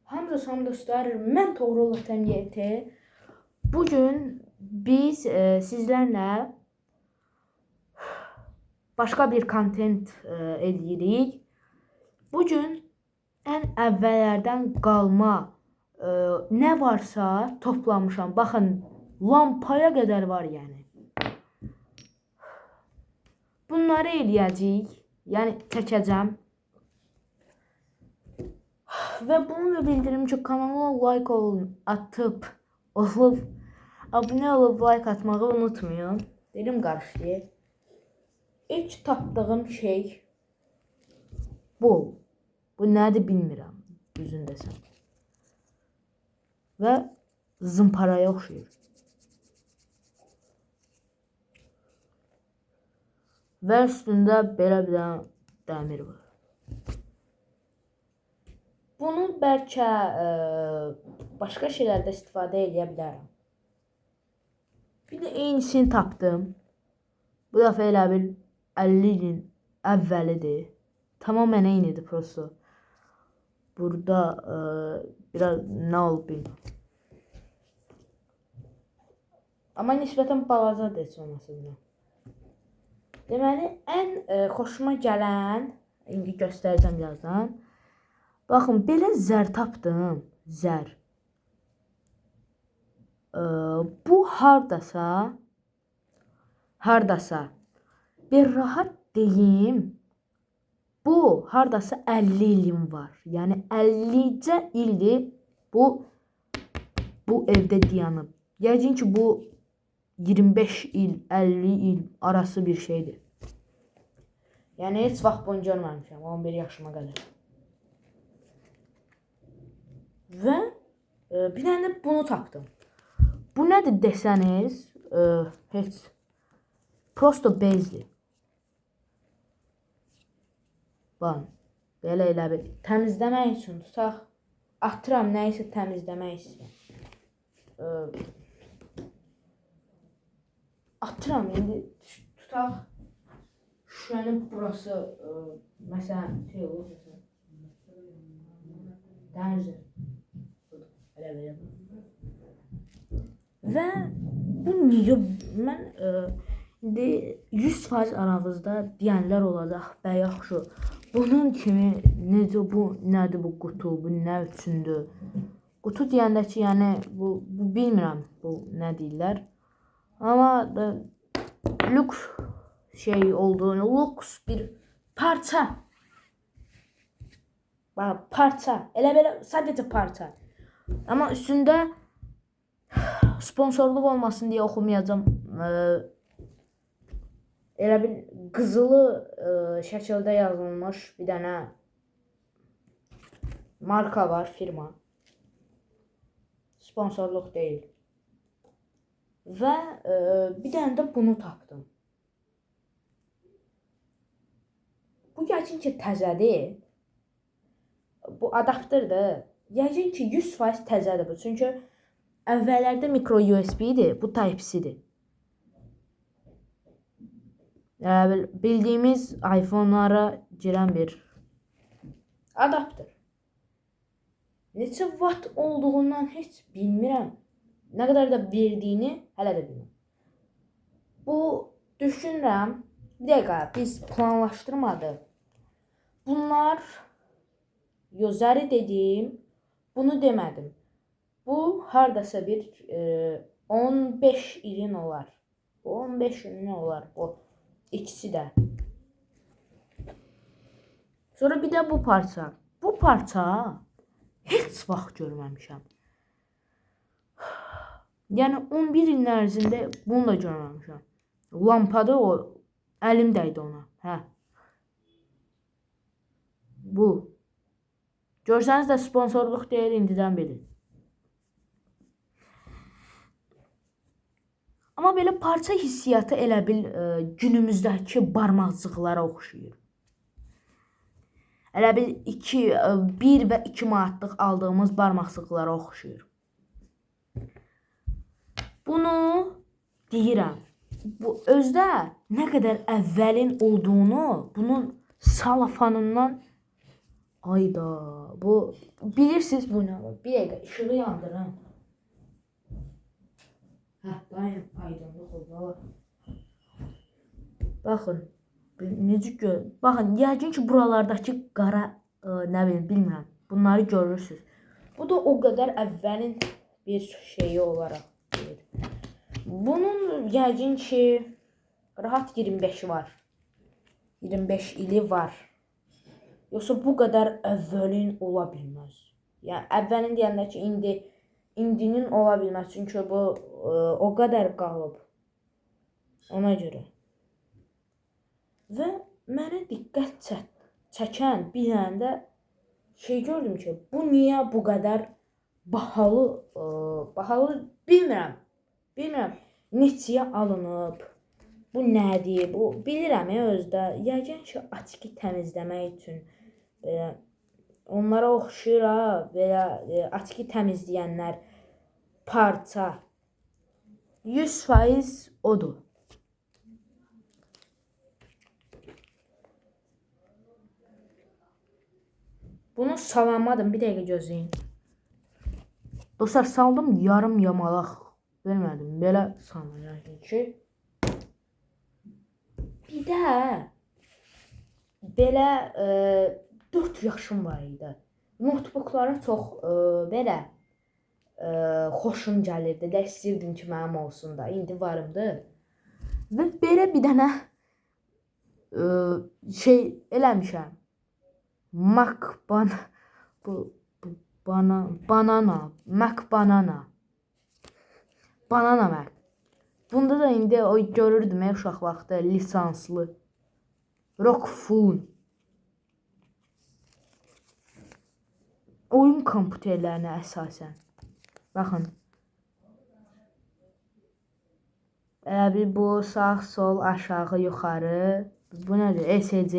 Hamza salam dostlar, mən Toğrul TMGT. Bugün biz sizlərlə başqa bir kontent eləyirik. Bugün ən əvvəllərdən qalma nə varsa toplamışam. Baxın, lampaya qədər var yəni. Bunları eləyəcəyik. Yəni çəkəcəm. Və bunu da bildirim ki, kanala like olun, atıb, olub, abunə olub like atmağı unutmayın. Dilim qarışdı. İlk tapdığım şey bu. Bu nədir bilmirəm, düzün desəm. Və zımparaya oxşayır. Və üstündə belə bir dənə dəmir var. Bunu bəlkə başqa şeylərdə istifadə eləyə bilərəm. Bir də eynisini tapdım. Bu dəfə elə bil 50 ilin əvvəlidir. Tamamilə eynidir prosto. Burada biraz nə olub bilmirəm. Amma nisbətən balacadır heç olmasından. Deməli, ən xoşuma gələn, indi göstərəcəm birazdan. Baxın, belə zər tapdım. Zər. Bu hardasa bir rahat deyim, bu hardasa 50 ilim var. Yəni 50-cə ildir bu evdə dayanıb. Yəqin ki, bu 25 il, 50 il arası bir şeydir. Yəni heç vaxt bunu görməmişəm 11 yaşıma qədər. Və bir dənə də bunu tapdım. Bu nədir desəniz, heç prosto bezdir. Baxın, belə elə bir təmizləmək üçün tutaq, atıram nəyisə təmizləmək istəyirəm. Atıram indi tutaq, şüşənin burası məsələn şey olur, məsələn, təmizlə. Elə belə. Və bu niyə mən indi 100% aranızda deyənlər olacaq, bə yaxşı. Bunun kimi necə bu nədir bu qutu, bu nə üçündür? Qutu deyəndə ki, yəni bu bilmirəm bu nə deyirlər. Amma lüks şey olduğunu, lüks bir parça. Bax, parça. Elə belə sadəcə parça. Amma üstündə sponsorluq olmasın deyə oxumayacağam. Elə bil qızılı şəkildə yazılmış bir dənə marka var, firma. Sponsorluq deyil. Və bir dənə də bunu tapdım. Bu yəqin ki təzədir. Bu adaptırdır. Yəqin ki 100% təzədir bu. Çünki əvvəllərdə micro USB idi, bu Type-C-dir. Yəni bildiyimiz iPhone-lara girən bir adaptör. Neçə watt olduğundan heç bilmirəm. Nə qədər də verdiyini hələ də bilmirəm. Bu düşünürəm, bir dəqiqə biz planlaşdırmadıq. Bunlar Yozəri dedim, bunu demədim. Bu hardasa bir 15 ilin olar. Bu 15 ilin olar bu ikisi də. Sonra bir də bu parça. Bu parça heç vaxt görməmişəm. Yəni 11 ilin ərzində bunu da görməmişəm. Lampada o əlim dəydi ona. Hə. Bu. Görsəniz də sponsorluq deyil, indidən bilin. Amma belə parça hissiyatı elə bil günümüzdəki barmaqcıqlara oxşayır. Elə bil 1 və 2 manatlıq aldığımız barmaqcıqlara oxşayır. Bunu deyirəm. Bu özdə nə qədər əvvəlin olduğunu bunun salafanından Ayda, bu bilirsiniz bu nə? Bir dəqiqə işığı yandırın. Hə, daim aydınlıq oldu. Baxın, necə gör. Baxın, yəqin ki buralardakı qara nə bilim, bilmirəm. Bunları görürsünüz. Bu da o qədər əvvəlin bir şeyi olaraq deyir. Bunun yəqin ki rahat 25-i var. 25 ili var. Yoxsa bu qədər əvvəlin ola bilməz. Yəni əvvəlin deyəndə ki, indinin ola bilməz. Çünki bu o qədər qalıb. Ona görə. Və mənə diqqət çəkən bir dənə də şey gördüm ki, bu niyə bu qədər bahalı, bahalı bilmirəm. Bilmirəm neçəyə alınıb. Bu nədir? Bu bilirəm özdə. Yəqin ki, açqı təmizləmək üçün belə onlara oxşayır ha, belə açqı təmizləyənlər parça. 100% odur. Bunu salamadım. Bir dəqiqə gözləyin. Dostlar, saldım yarım yamalaq. Bilmədim. Belə saldım yəqin ki. Bir də belə 4 yaşım var idi. Notebooklara çox belə xoşum gəlirdi. Də istəyirdim ki, mənim olsun da. İndi varımdır. Və belə bir dənə şey eləmişəm. Mac banana, Mac banana. Banana Mac. Bunda da indi o görürdüm uşaq vaxtı lisanslı. Rockfon. Oyun kompüterlərinə əsasən. Baxın. Elə bir bu sağ, sol, aşağı, yuxarı. Bu nədir? ESC,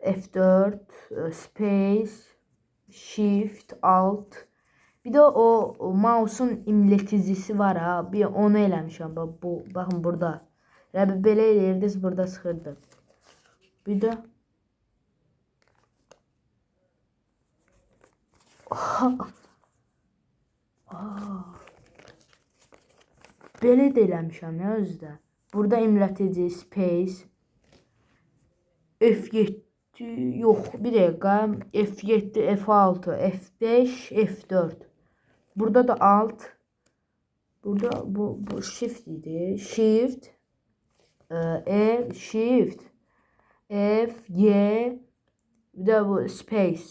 F4, Space, Shift, Alt. Bir də o mouse'un imleticisi var ha. Bir onu eləmişəm. Bax, bu, baxın burada. Elə bir belə eləyirdiniz, burada çıxırdı. Bir də belə də eləmişəm ya özdə. Burada imletici, Space, F7, yox, bir dəqiqə, F7, F6, F5, F4. Burada da Alt. Burada bu Shift idi. Shift, E, Shift, F, G, bir də bu Space.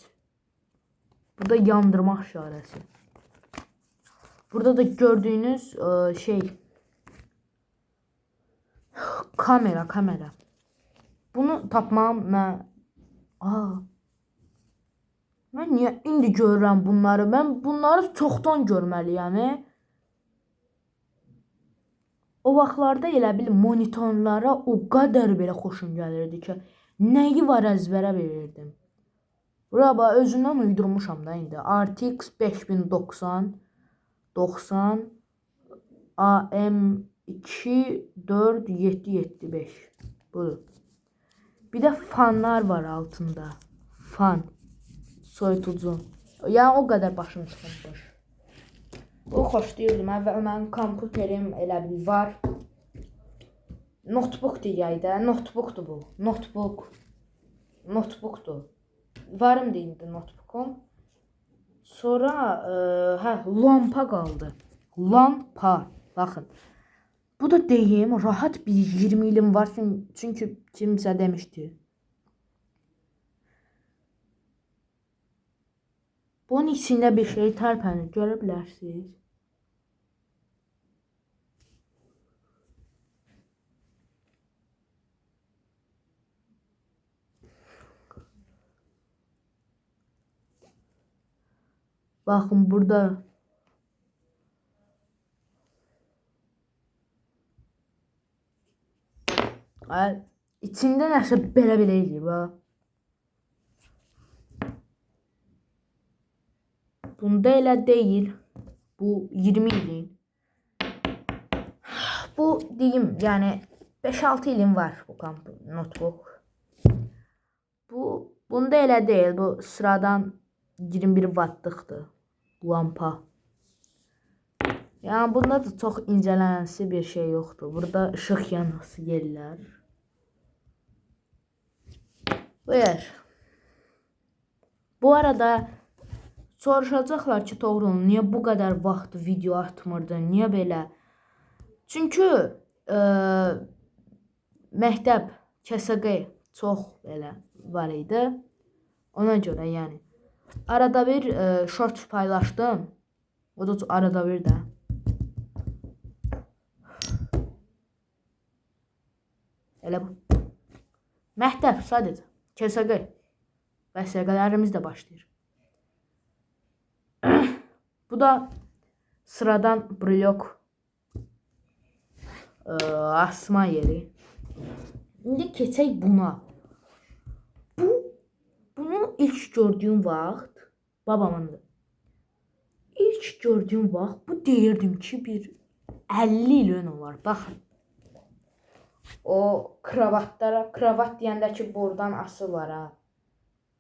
Burada yandırmaq işarəsi. Burada da gördüyünüz şey kamera. Bunu tapmağım mən mən niyə indi görürəm bunları? Mən bunları çoxdan görməliyəm. O vaxtlarda elə bil monitorlara o qədər belə xoşum gəlirdi ki, nəyi var əzbərə verirdim. Bura bax özümdən uydurmuşam da indi. RTX 5090 90 AM2 4 7 7 5. Budur. Bir də fanlar var altında. Fan. Soyutucu. Yəni o qədər başım çıxmış. Bu xoşlayırdım. Əvvəl mənim kompüterim elə bil var. Notebook deyək də. Notebookdur bu. Notebook. Notebookdur. Varımdı indi notebookum. Sonra lampa qaldı. Lampa. Baxın. Bu da deyim, rahat bir 20 ilim var. Çünki kimsə demişdi. Bunun içində bir şey tərpənir. Görə bilərsiniz. Baxın burada. Ay, içində nəsə belə-belə eləyir ha. Bunda elə deyil. Bu 20 ilin. Bu deyim, yəni 5-6 ilin var bu notebook. Bu Bunda elə deyil. Bu sıradan 21 wattlıqdır lampa. Yəni bunda da çox incələnəsi bir şey yoxdur. Burada işıq yanası yerlər. Buyur. Bu arada soruşacaqlar ki, Toğrul, niyə bu qədər vaxt video atmırdın? Niyə belə? Çünki məktəb, KSQ çox belə var idi. Ona görə yəni. Arada bir short paylaşdım. O da arada bir də. Elə bu. Məktəb sadəcə. KSQ. Vəsiqələrimiz də başlayır. Bu da sıradan brelok asma yeri. İndi keçək buna. Bunu ilk gördüyüm vaxt babamındır. İlk gördüyüm vaxt bu deyirdim ki bir 50 ilin olar. Baxın. O kravatlara, kravat deyəndə ki buradan ası var ha.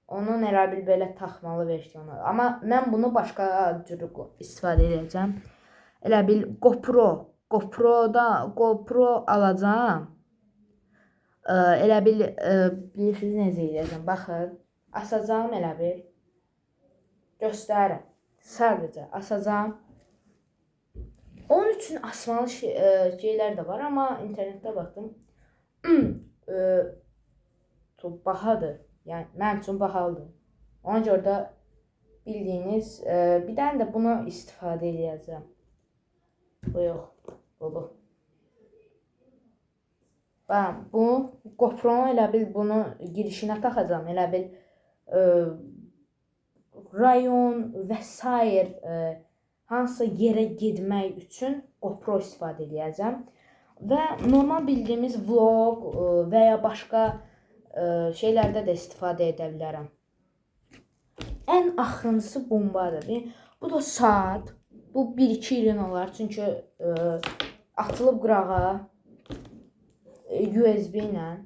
Onun elə bil belə taxmalı versiyonu. Amma mən bunu başqa cür istifadə edəcəm. Elə bil GoPro alacağam. Elə bil bilirsiniz necə edəcəm. Baxın, asacağam elə bil. Göstərirəm. Sadəcə asacağam. Onun üçün asmalı şeylər də var, amma internetdə baxdım. Çox bahadır. Yəni mənim üçün bahalıdır. Ona görə də bildiyiniz bir dənə də bunu istifadə edəcəm. Bu yox, bu. Bax, bu GoPro-nu elə bil bunu girişinə taxacağam. Elə bil rayon və sair hansısa yerə getmək üçün GoPro istifadə edəcəm. Və normal bildiyimiz vlog və ya başqa şeylərdə də istifadə edə bilərəm. Ən axırıncısı bombadır. Bu da saat. Bu 1-2 ilin olar. Çünki atılıb qırağa USB ilə.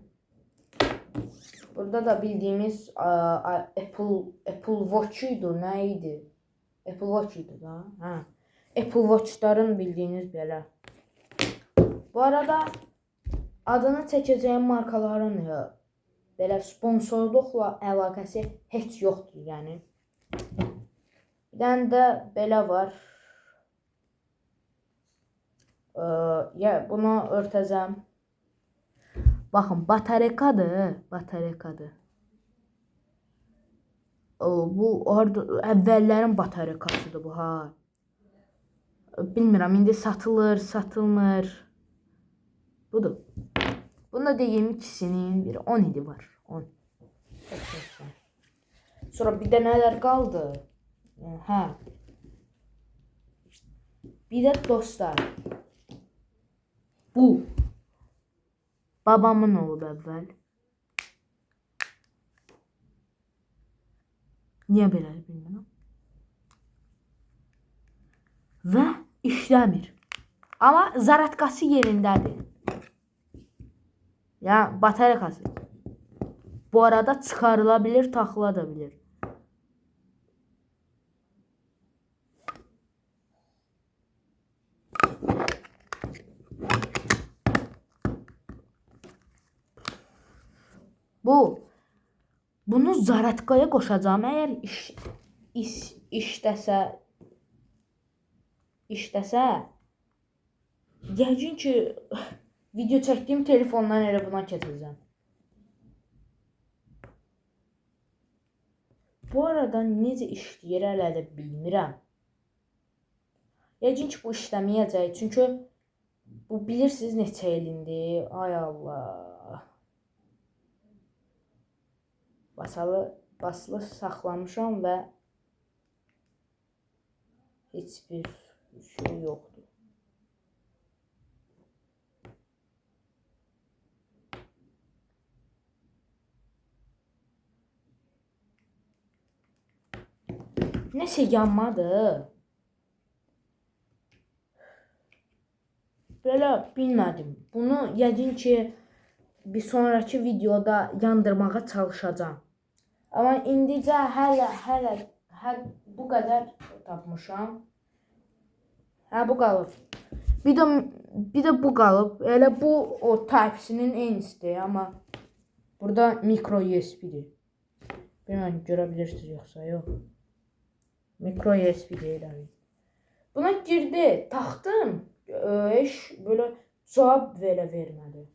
Burada da bildiyimiz Apple Watch idi, nə idi? Apple Watch idi da. Hə. Apple Watch-ların bildiyiniz belə. Bu arada adını çəkəcəyim markaların belə sponsorluqla əlaqəsi heç yoxdur, yəni. Bir dənə də belə var. Bunu örtəcəm. Baxın, batarekadır, batarekadır. Bu orada əvvəllərin batarekasıdır bu, ha. Bilmirəm, indi satılır, satılmır. Budur. Bunda deyim ikisinin biri 10 idi var. 10. Sonra bir də nələr qaldı? Hə. Bir də dostlar. Bu babamın olub əvvəl. Niyə belə bilmirəm. Və işləmir. Amma zaradkası yerindədir. Yəni batarekası. Bu arada çıxarıla bilir, taxıla da bilir. Bunu zaradkaya qoşacağam. Əgər işləsə, yəqin ki video çəkdiyim telefondan elə buna keçəcəm. Bu arada necə işləyir hələ də bilmirəm. Yəqin ki bu işləməyəcək. Çünki bu bilirsiniz neçə ilindir. Ay Allah. Basılı saxlamışam və heç bir şey yoxdur. Nəsə yanmadı. Belə bilmədim. Bunu yəqin ki bir sonraki videoda yandırmağa çalışacağam. Amma indicə hələ bu qədər tapmışam. Hə, bu qalıb. Bir də bu qalıb. Elə bu o Type-C-nin eynisidir, amma burada micro USB-dir. Bilmirəm görə bilirsiniz yoxsa yox. Micro USB deyil. Buna girdi, taxdım. Heç belə cavab belə vermədi.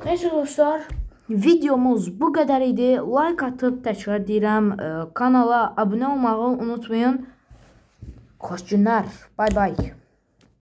Neyse dostlar, videomuz bu qədər idi. Like atıb təkrar deyirəm, kanala abunə olmağı unutmayın. Xoş günlər. Bay bay.